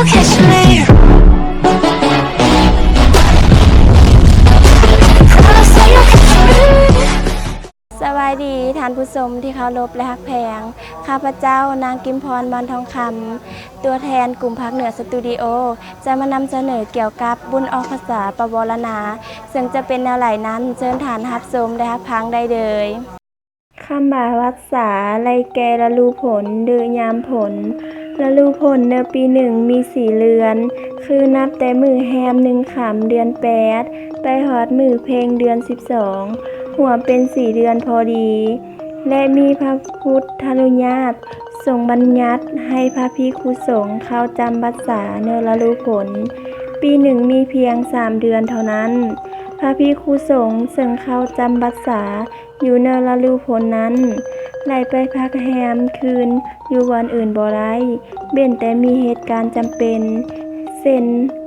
ສະບາຍດີທ່ານຜູ້ຊົມທີ່ເຄົາລົບ ແລະ ຮັກແພງ. ຂ້າພະເຈົ້າ ນາງ ກິມພອນ ມານທອງຄຳ, ຕົວແທນກຸ່ມພາກເໜືອສະຕູດິໂອ ຈະມານຳສະເໜີກ່ຽວກັບບຸນອອກພັນສາປະວໍລະນາ, ເຊິ່ງຈະເປັນແນວໃດນັ້ນ, ເຊີນທ່ານຮັບຊົມ ແລະ ຮັບຟັງໄດ້ເລີຍ. ຄຳວ່າວັດສາ ໄດ້ແກ່ລະດູຝົນ ຫຼື ຍາມຝົນ. ລະດູຝົນໃນປີໜຶ່ງມີສີ່ເດືອນ, ຄືນັບແຕ່ມື້ແຮມໜຶ່ງຄ່ຳເດືອນແປດ ໄປຮອດມື້ເພັງເດືອນສິບສອງ, ຮວມເປັນສີ່ເດືອນພໍດີ ແລະ ມີພະພຸດທານຸຍາດຊົງບັນຍັດໃຫ້ພະພິກຂຸສົງເຂົ້າຈຳວັດສາໃນລະດູຝົນ. ປີໜຶ່ງມີພຽງສາມເດືອນເທົ່ານັ້ນ. ພະພິກຂຸສົງເຊິ່ງເຂົ້າຈຳວັດສາ ຢູ່ໃນລະດູຝົນນັ້ນ ໄດ້ໄປພັກແຮມຄືນຢູ່ບ່ອນອື່ນບໍ່ໄດ້, ເວັ້ນແຕ່ມີເຫດການຈຳເປັນ ເຊັ່ນ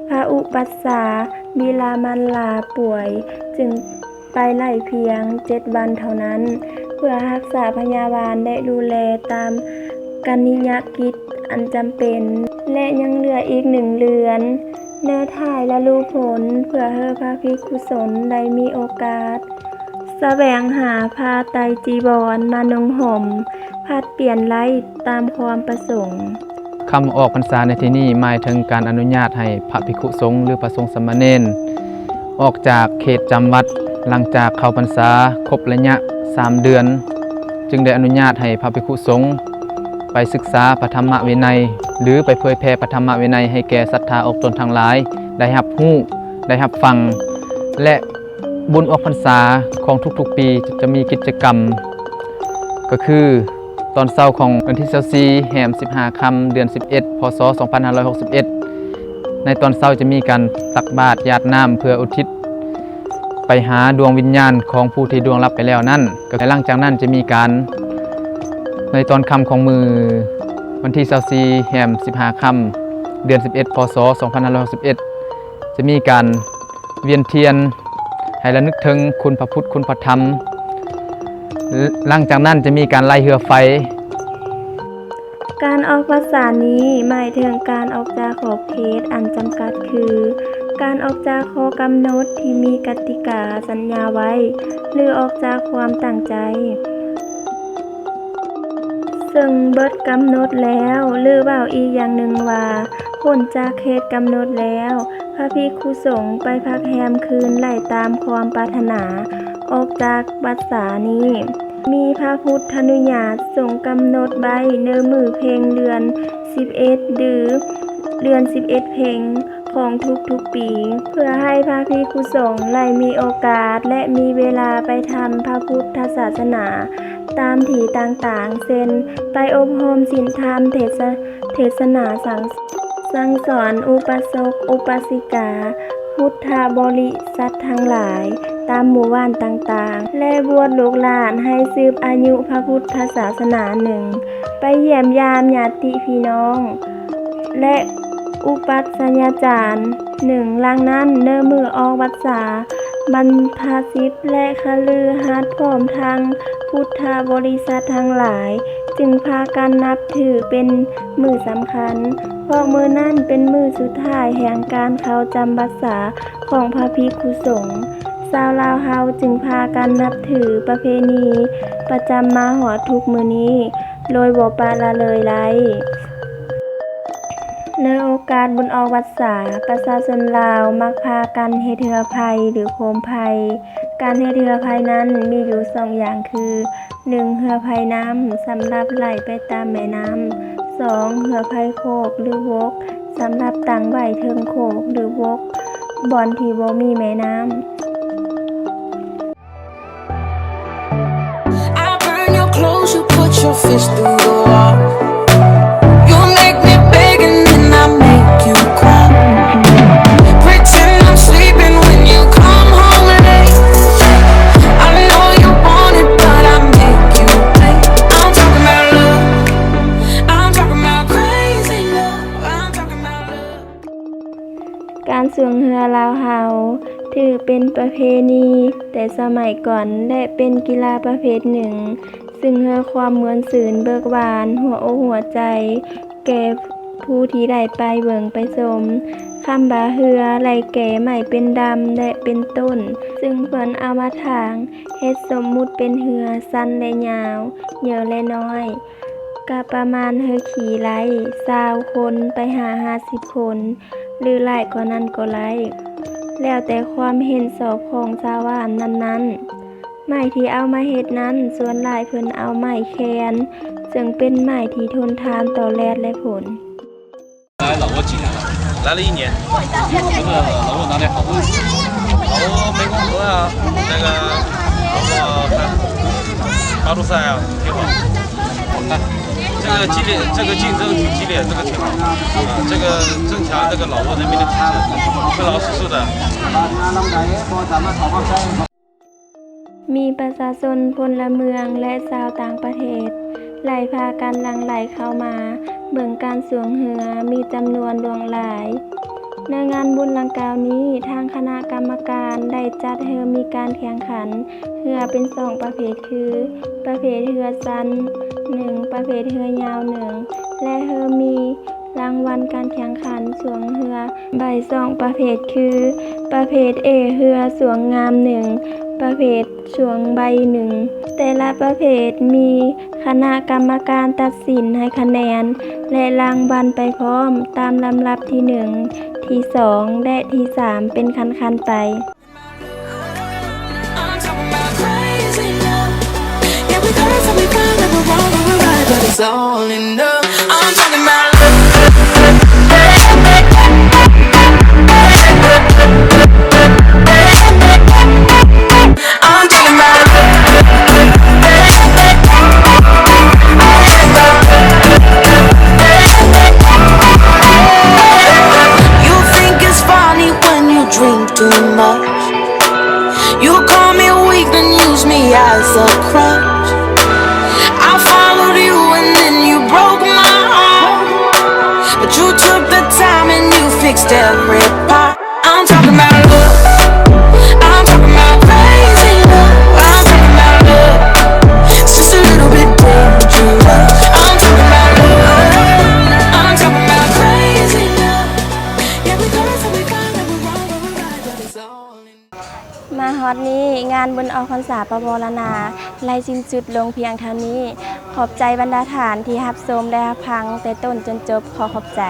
ພະອຸປັດຊາ ບິລາມານລາປ່ວຍ, ຈຶ່ງໄປໄດ້ພຽງເຈັດວັນເທົ່ານັ້ນ ເພື່ອຮັກສາພະຍາບານ ແລະ ດູແລຕາມກະນິຍະກິດອັນຈຳເປັນ ແລະ ຍັງເຫຼືອອີກໜຶ່ງເດືອນ ໃນທ້າຍລະດູຝົນ ເພື່ອໃຫ້ພະພິກຂຸສົງໄດ້ມີໂອກາດສະແຫວງຫາຜ້າໄຕຈີວອນມານຸ່ງຫົ່ມ ຜັດປ່ຽນໄດ້ຕາມຄວາມປະສົງ. ຄຳອອກພັນສາໃນທີ່ນີ້ໝາຍເຖິງການອະນຸຍາດໃຫ້ພະພິກຂຸສົງ ຫຼື ພະສົງສາມະເນນ ອອກຈາກເຂດຈຳວັດ ຫຼັງຈາກເຂົ້າພັນສາຄົບໄລຍະສາມເດືອນ ຈຶ່ງໄດ້ອະນຸຍາດໃຫ້ພະພິກຂຸສົງ ໄປສຶກສາພະທຳມະວິໄນ ຫຼື ໄປເຜີຍແຜ່ພະທຳມະວິໄນໃຫ້ແກ່ສັດທາອອກຕົນທັງຫຼາຍໄດ້ຮັບຮູ້ ໄດ້ຮັບຟັງ ແລະ ບຸນອອກພັນສາຂອງທຸກໆປີຈະມີກິດຈະກຳ ກໍຄືຕອນເຊົ້າຂອງວັນທີຊາວສີ່ ແຮມສິບຫ້າຄ່ຳ ເດືອນສິບເອັດ ພ.ສ. ສອງພັນຫ້າຮ້ອຍຫົກສິບເອັດ ໃນຕອນເຊົ້າຈະມີການຕັກບາດຢາດນ້ຳເພື່ອອຸທິດ ໄປຫາດວງວິນຍານຂອງຜູ້ທີ່ລ່ວງລັບໄປແລ້ວນັ້ນ. ແລະ ຫຼັງຈາກນັ້ນຈະມີການ ໃນຕອນຄ່ຳຂອງມື້ວັນທີຊາວສີ່ ແຮມສິບຫ້າຄ່ຳ ເດືອນສິບເອັດ ພ.ສ. ສອງພັນຫ້າຮ້ອຍຫົກສິບເອັດ ຈະມີການວຽນທຽນໃຫ້ລະນຶກເຖິງຄຸນພະພຸດຄຸນພະທຳ. ຫຼັງຈາກນັ້ນຈະມີການໄລ່ເຮືອໄຟ. ການອອກພັນສານີ້ໝາຍເຖິງການອອກຈາກຂອບເຂດອັນຈຳກັດ ຄື ການອອກຈາກຂໍ້ກຳນົດທີ່ມີກະຕິກາສັນຍາໄວ້ ຫຼື ອອກຈາກຄວາມຕັ້ງໃຈ ເຊິ່ງເບິດກຳນົດແລ້ວ ຫຼື ເວົ້າອີກຢ່າງໜຶ່ງວ່າ ພົ້ນຈາກເຂດກຳນົດແລ້ວ, ພະພິກຂຸສົງໄປພັກແຮມຄືນໄດ້ຕາມຄວາມປາດຖະໜາ ອອກຈາກວັດສານີ້. ມີພະພຸດທານຸຍາດຊົງກຳນົດໄວ້ໃນມື້ເພັງເດືອນສິບເອັດ ຫຼື ເດືອນສິບເອັດເພັງຂອງທຸກໆປີ ເພື່ອໃຫ້ພະພິກຂຸສົງໄດ້ມີໂອກາດ ແລະ ມີເວລາໄປທຳພະພຸດທະສາສະໜາຕາມທີ່ຕ່າງໆ ເຊັ່ນ ໄປອົບຮົມສິນທຳ, ເທດສະ ເທດສະໜາ ສັ່ງ ສັ່ງສອນອຸປາສົກອຸປາສິກາ ພຸດທະບໍລິສັດທັງຫຼາຍຕາມໝູ່ບ້ານຕ່າງໆ ແລະ ບວດລູກຫຼານໃຫ້ສືບອາຍຸພະພຸດທະສາສະໜາໜຶ່ງ ໄປຢ້ຽມຢາມຍາດຕິພີ່ນ້ອງ ແລະ ອຸປັດຊະຍາຈານໜຶ່ງ. ຫຼັງນັ້ນ ໃນມື້ອອກວັດສາ ບັນພະສິດ ແລະ ຄະລືຫັດ ພ້ອມທັງພຸດທະບໍລິສັດທັງຫຼາຍ ຈຶ່ງພາກັນນັບຖືເປັນມື້ສຳຄັນ ເພາະມື້ນັ້ນເປັນມື້ສຸດທ້າຍແຫ່ງການເຂົ້າຈຳວັດສາຂອງພະພິກຂຸສົງ. ຊາວລາວເຮົາຈຶ່ງພາກັນນັບຖືປະເພນີປະຈຳມາຮອດທຸກມື້ນີ້ ໂດຍບໍ່ປະລະເລີຍໄດ້. ໃນໂອກາດບຸນອອກວັດສາ, ປະຊາຊົນລາວມັກພາກັນເຮັດເຮືອໄພ ຫຼື ໂຄມໄຟ. ການເຮັດເຮືອໄຟນັ້ນມີຢູ່ສອງຢ່າງຄື ໜຶ່ງ ເຮືອໄຟນ້ຳ ສຳລັບໄຫຼໄປຕາມແມ່ນ້ຳ, ສອງ ເຮືອໄຟໂຄກ ຫຼື ບົກ ສຳລັບຕັ້ງໄວ້ເທິງໂຄກ ຫຼື ບົກ ບ່ອນທີ່ບໍ່ມີແມ່ນ້ຳ. I burn your clothes, you put your fist through the wall. You make me beg and then I make you cry. Pretend I'm sleeping when you come home late. I know you want it, but I make you pay. I'm talking about love. I'm talking about crazy love. I'm talking about love. ການສູງເຮືອລາວເຮົາ ຖືເປັນປະເພນີແຕ່ສະໄໝກ່ອນ ແລະ ເປັນກິລາປະເພດໜຶ່ງ ຊຶ່ງໃຫ້ຄວາມມ່ວນຊື່ນເບີກບານຫົວອົກຫົວໃຈແກ່ ຜູ້ທີ່ໄດ້ໄປເບິ່ງໄປຊົມ ຄຳວ່າເຮືອໄລ່ແກ່ໄມ້ເປັນດຳ ແລະ ເປັນຕົ້ນ ຊຶ່ງເພິ່ນເອົາມາຖາງ ເຮັດສົມມຸດເປັນເຮືອສັ້ນ ແລະ ຍາວ, ເຍີ ແລະ ນ້ອຍ ກະປະມານເຮືອຂີ່ໄດ້ຊາວຄົນໄປຫາຫ້າສິບຄົນ ຫຼື ຫຼາຍກວ່ານັ້ນກໍໄດ້ ແລ້ວແຕ່ຄວາມເຫັນຊອບຂອງຊາວບ້ານນັ້ນໆ. ໄມ້ທີ່ເອົາມາເຮັດນັ້ນ ສ່ວນຫຼາຍເພິ່ນເອົາໄມ້ແຄນ ເຊິ່ງເປັນໄມ້ທີ່ທົນທານຕໍ່ແດດ ແລະ ຝົນ. 来，老挝几年了？来了一年。这个老挝哪里好？老挝没工作啊，那个老挝巴都塞啊，挺好。哎，这个激烈，这个竞争挺激烈，这个挺好。啊，这个增强这个老挝人民的体质，会老实实的。 ມີປະຊາຊົນ, ພົນລະເມືອງ ແລະ ຊາວຕ່າງປະເທດ ໄດ້ພາກັນຫຼັ່ງໄຫຼເຂົ້າມາເບິ່ງການຊ່ວງເຮືອມີຈຳນວນຫຼວງຫຼາຍ. ໃນງານບຸນດັ່ງກ່າວນີ້, ທາງຄະນະກຳມະການໄດ້ຈັດເຮີມີການແຂ່ງຂັນເຮືອເປັນສອງປະເພດຄື ປະເພດເຮືອສັ້ນໜຶ່ງ, ປະເພດເຮືອຍາວໜຶ່ງ ແລະ ເຮີມີ ລາງວັນການແຂ່ງຂັນຊ່ວງເຮືອໃບສອງປະເພດຄື ປະເພດ A ເຮືອຊ່ວງງາມໜຶ່ງ, ປະເພດຊ່ວງໃບໜຶ່ງ. ແຕ່ລະປະເພດມີຄະນະກຳມະການຕັດສິນໃຫ້ຄະແນນ ແລະ ລາງວັນໄປພ້ອມຕາມລຳດັບທີໜຶ່ງ, ທີສອງ ແລະ ທີສາມ ເປັນຂັ້ນໆໄປ. I'm talking about crazy love. Yeah, we curse and we fight, and we're wrong, and we're right, but it's all enough. I'm talking about love. I'm talking about love. You think it's funny when you drink too much. You call me weak, then use me as a crutch. I followed you and then you broke my heart. But you took the time and you fixed every part. I'm talking about love. I'm talking about crazy love. I'm talking about love. It's just a little bit dangerous. I'm talking about love. I'm talking about crazy love. Yeah, we curse and we fight, and we're wrong, and we're right, but it's all in ມາຮອດນີ້, ງານບຸນອອກພັນສາປະວໍລະນາ ໄດ້ສິ້ນສຸດລົງພຽງເທົ່ານີ້. ຂອບໃຈບັນດາທ່ານທີ່ຮັບຊົມ ແລະ ຮັບຟັງແຕ່ຕົ້ນຈົນຈົບ. ຂໍຂອບໃຈ.